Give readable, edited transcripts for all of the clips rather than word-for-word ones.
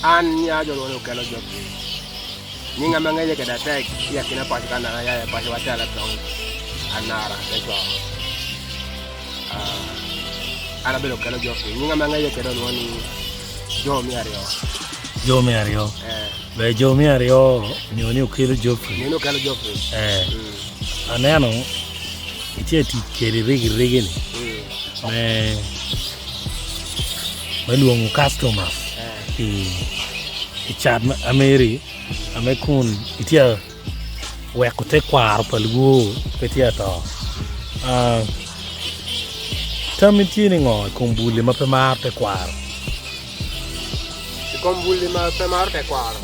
An nya jo lwongo ni Okello Geoffrey. Nyinga ma ngeye kede atek i akina paco ka naka ya i paco wa tela tong anara te co. Ah, an abedo Okello Geoffrey. Nyinga ma ngeye kede olwongo ni Jo me aryo. Jo me aryo. Eh. Ber jo me aryo nyo ni Okello Geoffrey. Nyo ni Okello Geoffrey. Eh. Mm. Aneno itye tic kede rigi rigi ni. Mm. Me me lwongo customers i i cat ma ameri ame kun itye ka weko tekwaro pa luo pe tye ka to. Ah, tammi tye ni ngo i kom buli ma pe maro tekwaro? I kom buli ma pe maro tekwaro,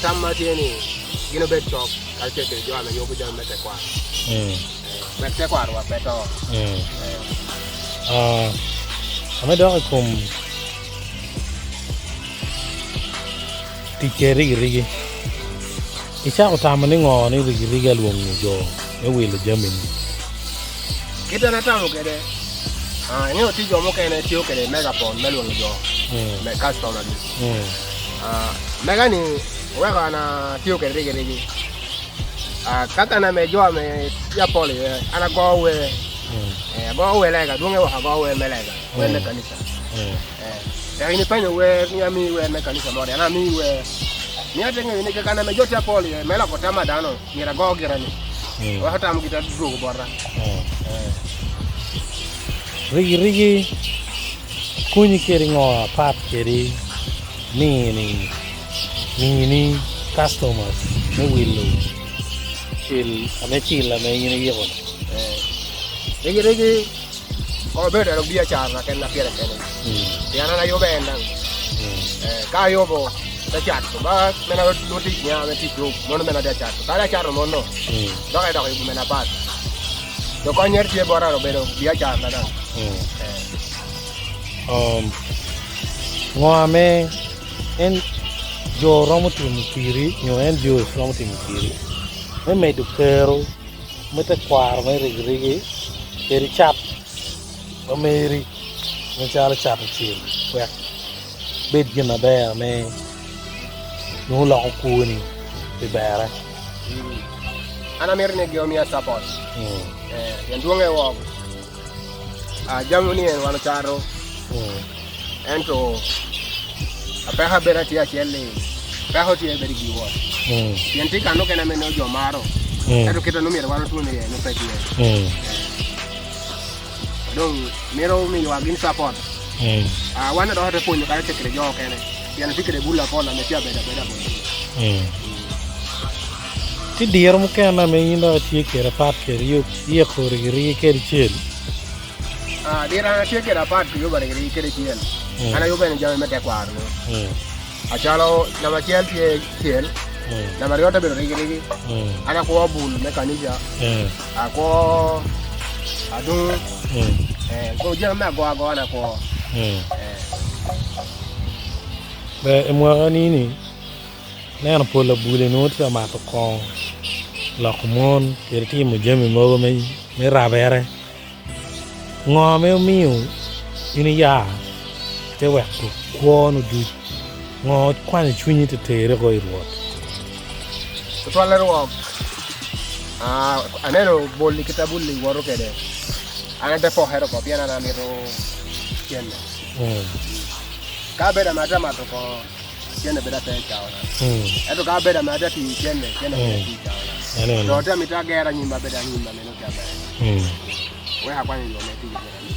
tamma tye ni gin obed cok kacel ki jo ma yubo jami me tekwaro. Wek tekwarowa pe to. Ame dok i kom tic ki rigirigi, icako tamo ni ngo ni rigirigi alwongo jo me wilo jami-ni? Kit an atamo kwede, ingeyo tye jo mukene tiyo kwede megapon me lwongo jo me kactomagi. Mega-ni oweko an atiyo kwede rigirigi. Ka kana me jo me tye apol iye, an ago wer, ago wer lega, dwonge woko ago wer me lega, wer me kanisa. Tek in ipenyo wer ni amiyi wer me kanisa moni, an amiyi wer. Miyo ate ngeyo ni ka kana me jo tye apol iye, me loko tam pa dano, myero ago gira-ni, weko tamgi te dwogo bota. Rigirigi konyi kede ngo apat kede mini? Mini customers me wilo cel ame cil ame in iyiko ni. Rigi rigi ko bedo ero biacara na kene na pire kene. Pien an ayubo en dang. Ka ayubo te cato ba mena lutic nya me tic duk mono mena te acato. Ka acato mono dok edok yubo mena pat. Do kony ero tye bota obedo biacara na dang. Ngo ame en jo romo timo piri nyo NGOs romo timo piri me medo kero me tekwaro me rigirigi kede cat ma meri macalo cato cel wek bed gin maber me nongo loko kwoni pi berre. An amito ni giomiya support pien dwonge woko. Jami ni en wan ocato ento apeka bedo atye acel-li peko tye bedo i giwa pien tye ka nukene ma nongo jo maro ento kite nongo myero wan otwon iye nongo pe tye dong mito miyowa gin support wan dok wate pwonyo kadi tye kede jo okene pien atye kede bul apol ame tye abedo abeda botgi. Tye diro mukene ma in dok itye kwede apat kwede yeko rigirigi kede cel? Diro an atye kwede apat ki yubo rigirigi kede cel. An ayubo eni jami me tekwaro ni. Acalo namba acel tye cel, namba aryo te bedo rigirigi. An akwo bul me kanica, akwo adungu, ko jami me agoa agoa ni akwo. Ber i mwaka ni-ni, Aneno pol labule nongo tye ka mato kongo, loko mon kede timo jami mogo me rabere. Ngo ma omiyo in iya ite weko kwo-nu duc? Ngo okwanyo cwinyi te teri oko i Rwot? Tutwalle rwok, aneno bol-li kit ma bol-li woto kwede, an ate pokere oko pien an amito cente. Ka abedo amata amato kongo, cente bedo ape i cawana. Ento ka abedo amata atiyo cente, cente bedo atye i cawana. To te amito ager anyim abedo anyim ma meno tye aber. Wek akwanyo yo me tiyo gin ani.